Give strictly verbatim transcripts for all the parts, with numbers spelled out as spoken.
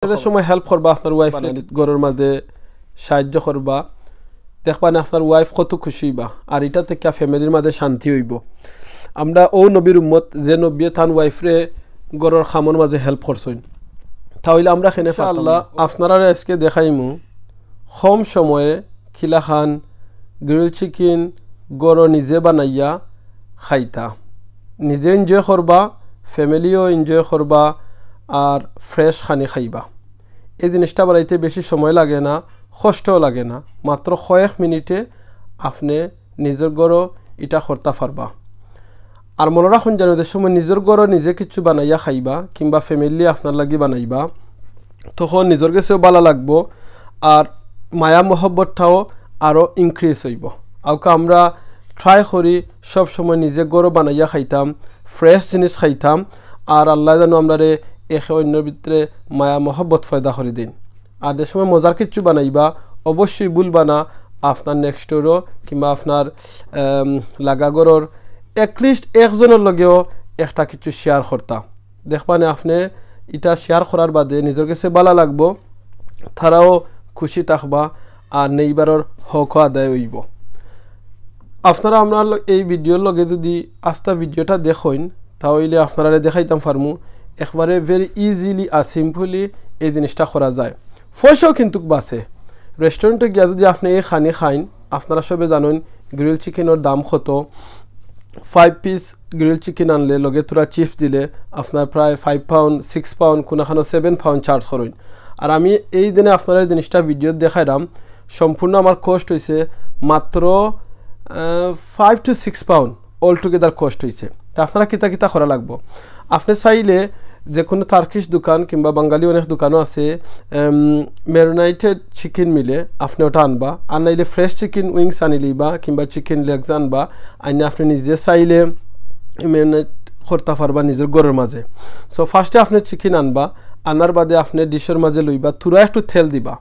যে সময় হেল্প করবা আপনার ওয়াইফ, ঘরর মাঝে সাহায্য করবা, দেখবা না আপনার ওয়াইফ কত খুশি অইবা, আর ইটা থাকি ফ্যামিলির মাঝে শান্তি অইবো। আমরা অউ নবীর উম্মত, যে নবীয়ে তান ওয়াইফরে ঘরর কামর মাঝে হেল্প করছইন, তা অইলে আমরা কেনে পারতাম না। ইনশাআল্লাহ আপনারারে আজকে দেখাইমু কম সময়ে কিলাখান গ্রিল চিকেন ঘরো নিজে বানাইয়া খাইতা, নিজে এনজয় করবা, ফ্যামিলিও এনজয় করবা, আর ফ্রেশ খানি খাইবা। এই জিনিসটা বানাইতে বেশি সময় লাগে না, কষ্টও লাগে না, মাত্র কয়েক মিনিটে আপনে নিজর ঘরো ইটা করতা পারবা। আর মনো রাখইন যেন, যে সময় নিজর ঘরো নিজে কিছু বানাইয়া খাইবা কিংবা ফ্যামিলি আপনার লাগি বানাইবা, তখন নিজর গেছেও ভালা লাগবো, আর মায়া মহব্বতটাও আরও ইনক্রিজ অইবো। আউকা আমরা ট্রাই করি সব সময় নিজে ঘরো বানাইয়া খাইতাম, ফ্রেশ জিনিস খাইতাম, আর আল্লায় যেন আমরারে একে অইন্যর ভিতরে মায়া মহব্বত পয়দা করি দেইন। আর যে সময় মজার কিছু বানাইবা, অবশ্যই ভুলবা না আপনার নেক্সট ডোরও কিংবা আপনার, আম, লাগা ঘরর at least একজনর লগেও একটা কিছু শেয়ার করতা। দেখবা নে, আপনে ইটা শেয়ার করার বাদে নিজর গেছে ভালা লাগবো, তারাও খুশি থাকবা, আর নেইবারর হকও আদায় অইবো। আপনারা আমরার ল-, এই ভিডিওর লগে যদি আস্তা ভিডিওটা দেখইন, তা অইলে আপনারারে দেখাইতাম পারমু একবারে ভেরি ইজিলি আর সিম্পলি এই জিনিসটা করা যায়, পয়সাও কিন্তু বাঁচে। রেস্টুরেন্টে গিয়া যদি আপনে এই খানি খাইন, আপনারা সবে জানইন গ্রিল চিকেনর দাম কত। ফাইভ পিস গ্রিল চিকেন আনলে লগে থুড়া চিপস দিলে আপনার প্রায় ফাইভ পাউন্ড, সিক্স পাউন্ড, কোনোখানো সেভেন পাউন্ড চার্জ করইন। আর আমি এই দিনে আপনারা এই জিনিসটা ভিডিও দেখাইলাম, সম্পূর্ণ আমার কস্ট অইছে মাত্র, ah, five two six pound all together cost অইছে। তা আপনারা কিতা কিতা করা লাগবো? আপনে চাইলে যে কোনো টার্কিশ দোকান কিংবা বাঙালি অনেক দোকানও আছে, ম্যারিনেটেড চিকেন মিলে, আপনে ওটা আনবা। আর নাইলে ফ্রেশ চিকেন উইংস আনিলিবা কিংবা চিকেন লেগস আনবা, আইনে আপনে নিজে চাইলে ম্যারিনেট করতা পারবা নিজর ঘরর মাঝে। সো ফার্স্টে আপনে চিকেন আনবা, আনার বাদে আপনে ডিশর মাঝে লইবা, থুড়া একটু তেল দিবা,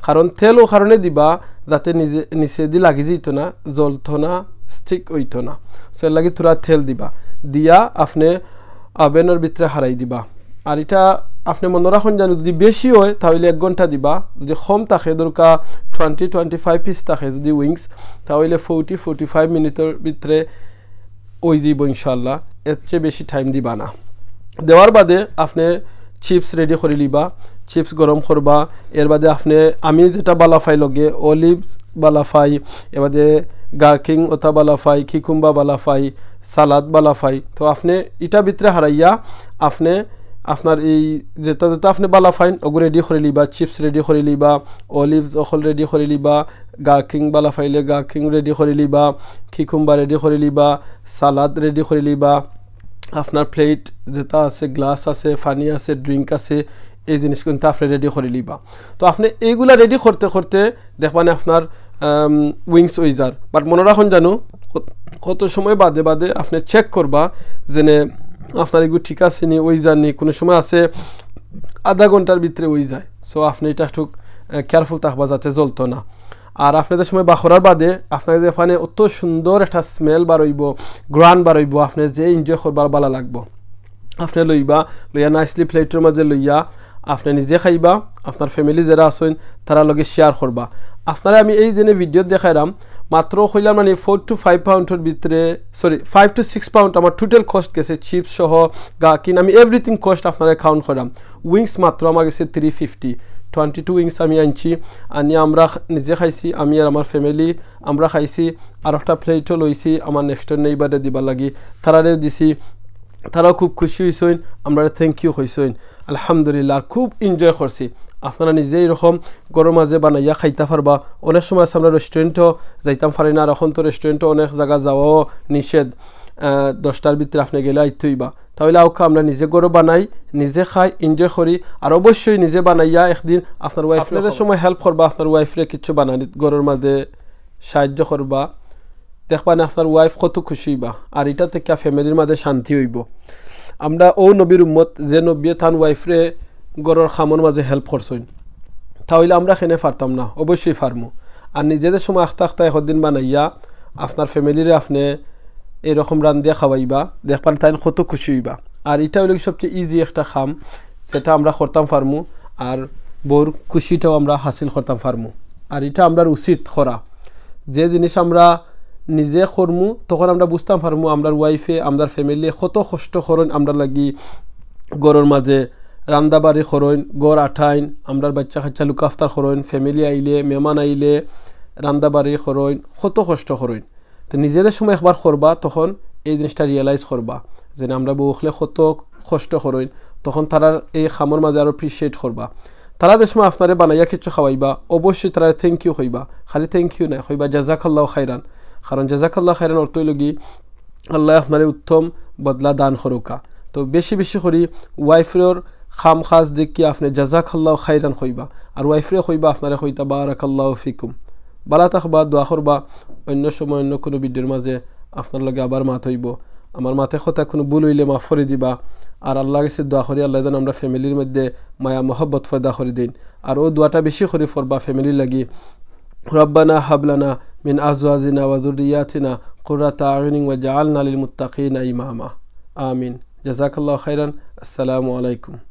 কারণ তেল ও কারণে দিবা যাতে নিজে, নিচেদি লাগি যাইতো না, জ্বলতো না, স্টিক অইতো না। সো এর লাগি থুড়া তেল দিবা, দিয়া আপনে ওভেনর ভিতরে হারাই দিবা। আর ইটা আপনে মনো রাখইন যেন, যদি বেশি অয় তা অইলে এক ঘন্টা দিবা, যদি কম থাকে, ধরুকা টোয়েন্টি, টোয়েন্টি ফাইভ পিস থাকে যদি উইংস, তা অইলে ফোর্টি, ফোর্টি ফাইভ মিনিটর ভিতরে অই যাইবো ইনশাআল্লাহ, এর চেয়ে বেশি টাইম দিবা না। দেওয়ার বাদে আপনে চিপস রেডি করি লিবা, চিপস গরম করবা। এর বাদে আপনে, আমি যেটা ভালা পাই লগে, অলিভ ভালা পাই, এর বাদে গার্কিং ওটা ভালা পাই, কিকুম্বা ভালা পাই, সালাদ ভালা পাই। তো আপনে ইটা ভিতরে হারাইয়া আপনে আপনার এই যেটা যেটা আপনে ভালা পাইন, ওগু রেডি করি লিবা, চিপস রেডি করি লিবা, অলিভ অকল রেডি করি লিবা, গার্কিং ভালা পাইলে গার্কিং রেডি করি লিবা, কিকুম্বা রেডি করি লিবা, সালাদ রেডি করি লিবা, আপনার প্লেট যেটা আছে, গ্লাস আছে, পানি আছে, ড্রিঙ্ক আছে, এই জিনিসগুলো আপনে রেডি করি লিবা। তো আপনে এইগুলা রেডি করতে করতে দেখবা নে আপনার, আম, উইংস অই যার। বাট মনো রাখইন যেন, কত, কত সময় বাদে বাদে আপনে চেক করবা যেন আপনার এগু ঠিক আছে নি, অই যার নি। কোনো সময় আছে আধা ঘন্টার ভিতরে অই যায়। সো আপনে ইটা একটু, আহ, কেয়ারফুল থাকবা যাতে জ্বলতো না। আর আপনে যে সময় বার করার বাদে আপনার যে ওখানে অত সুন্দর একটা স্মেল বার অইবো, ঘ্রাণ বার অইবো, আপনে যে এনজয় করবার ভালা লাগবো। আপনে লইবা, লইয়া নাইসলি প্লেটর মাঝে লইয়া আপনে নিজে খাইবা, আপনার ফ্যামিলি যেরা আছইন তারার লগে শেয়ার করবা। আপনারে আমি এই দিনে ভিডিও দেখাইলাম, মাত্র কইলাম মানে ফোর টু ফাইভ পাউন্ডর ভিতরে, sorry, five two six pound আমার টোটাল কস্ট গেছে, চিপস সহ, গার্কিং, আমি এভরিথিং কস্ট আপনারে কাউন্ট করলাম। উইংস মাত্র আমার গেছে three fifty, twenty two wings আমি আনছি, আনি আমরা খ-, নিজে খাইছি, আমি আর আমার ফ্যামিলি আমরা খাইছি। আর একটা প্লেটও লইছি আমার নেক্সট নেইবারে দিবার লাগি, তারারেও দিছি, তারাও খুব খুশি অইছইন, আমরারে থ্যাংক ইউ কইছইন। আলহামদুলিল্লাহ, আর খুব এনজয় করছি। আপনারা নিজে এরকম ঘরর মাঝে বানাইয়া খাইতা পারবা। অনেক সময় আছে আমরা রেস্টুরেন্টও যাইতাম পারি না, আর এখন তো রেস্টুরেন্টও অনেক জাগা যাওয়াও নিষেধ। আহ, দশটার ভিতরে আপনে গেলে আইতে অইবা। তা অইলে আউক্কা আমরা নিজে ঘরো বানাই, নিজে খাই, এনজয় করি। আর অবশ্যই নিজে বানাইয়া একদিন আপনার ওয়াইফরে আপনারা যে সময় হেল্প করবা, আপনার ওয়াইফরে কিছু বানানি ঘরর মাঝে সাহায্য করবা, দেখবা না আপনার ওয়াইফ কত খুশি অইবা, আর ইটা থাকি ফ্যামিলির মাঝে শান্তি অইবো। আমরা অউ নবীর উম্মত, যে নবীয়ে তান ওয়াইফরে ঘরর কামর মাঝে হেল্প করছইন, তা অইলে আমরা কেনে পারতাম না? অবশ্যই পারমু। আর নিজে যে সময় আখতা আখতা একদিন বানাইয়া আপনার ফ্যামিলিরে আপনে এরকম রান্দিয়া খাওয়াইবা, দেখবা না তাইন কত খুশি অইবা। আর ইটা অইলো সবচেয়ে ইজি একটা কাম, যেটা আমরা করতাম পারমু। আর বউর খুশিটাও আমরা হাসিল করতাম পারমু। আর ইটা আমরার উচিত করা। যে জিনিস আমরা নিজে করমু, তখন আমরা বুঝতাম পারমু আমরার ওয়াইফে, আমরার ফ্যামিলি কত কষ্ট করইন আমরার লাগি। ঘরর মাঝে রান্দাবাড়ি করইন, ঘর আটাইন, আমরার বাচ্চা কাচ্চা লুক আফতার করইন, ফ্যামিলি আইলে, মেহমান আইলে রান্দাবাড়ি করইন, কত কষ্ট করইন। তো নিজে যে সময় একবার করবা, তখন এই জিনিসটা রিয়েলাইজ করবা যে না, আমরার বউ অকলে কত কষ্ট করইন, তখন তারার এই কামর মাঝে আরও অ্যাপ্রিশিয়েট করবা। তারা যে সময় আপনারে বানাইয়া কিছু খাওয়াইবা, অবশ্যই তারারে থ্যাংক ইউ কইবা। খালি থ্যাংক ইউ নায়, কইবা জাজাকাল্লাহ খাইরান। কারণ জাজাকাল্লাহ খাইরান অর্থ অইলো কি, আল্লায় আপনারে উত্তম বদলা দান করুকা। তো বেশি বেশি করি ওয়াইফর কাম কাজ দেখি আপনে জাজাকাল্লাহ খাইরান কইবা, আর ওয়াইফরে কইবা আপনারে কইতা বারাকাল্লাহু ফিকুম। বালা থাকবা, দোয়া করবা। অন্য সময় অন্য কুনু ভিডিওর মাঝে আপনার লগে আবার মাত অইবো। আমার মাতে কথা কুনু ভুল অইলে মাফ করি দিবা। আর আল্লার গেছে দোয়া করি, আল্লায় যেন আমরার ফ্যামিলির মধ্যে মায়া মহব্বত পয়দা করি দেইন। আর অউ দোয়াটা বেশি করি পড়বা ফ্যামিলির লাগি। রব্বানা হাবলানা মিন আজওয়াজিনা ওয়া যুররিয়াতিনা কুররাতা আয়ুনিন ওয়াজআলনা লিল মুত্তাকিনা ইমামা। আমিন। জাজাকাল্লাহু খাইরান। আসসালামু আলাইকুম।